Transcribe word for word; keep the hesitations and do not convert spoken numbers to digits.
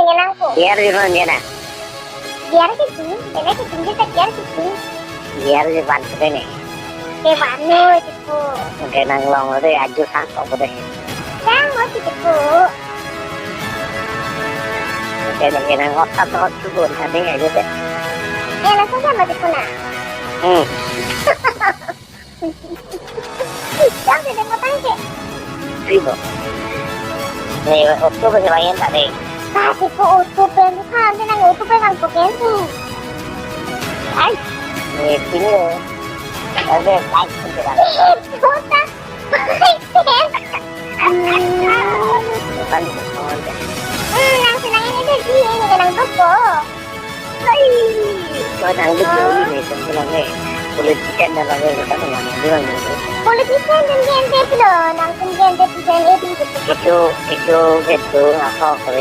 Kenang po. Biar di mana na? Biar ke tu, kena ke tinggi tak biar ke tu. Biar di mana tu ni? Ke mana itu? Kenang long ada aju sangkok pada. Sang mau itu po. Kenang kenang otak tu tu pun ada aja deh. Eh, langsung sama itu na. Hmm. Yang tidak mau tanya. Ibu. Nih, waktu bagaimana tadi? Tadi ko auto pen kan, nanti nang auto pen kan ko pen tu. Ay. Nih, sini loh. Ada baik sih kan. Kota. Baik pen. Bukan, bukan. Hmm, nang senang ini deh, ini kenang toko. Hai, kau nang betul ni, sebenarnya politician dan lain-lain kita mengambil dulu. Politician dan G N T itu loh, nang pun G N T itu G N T itu. Itu, itu, itu, apa, kau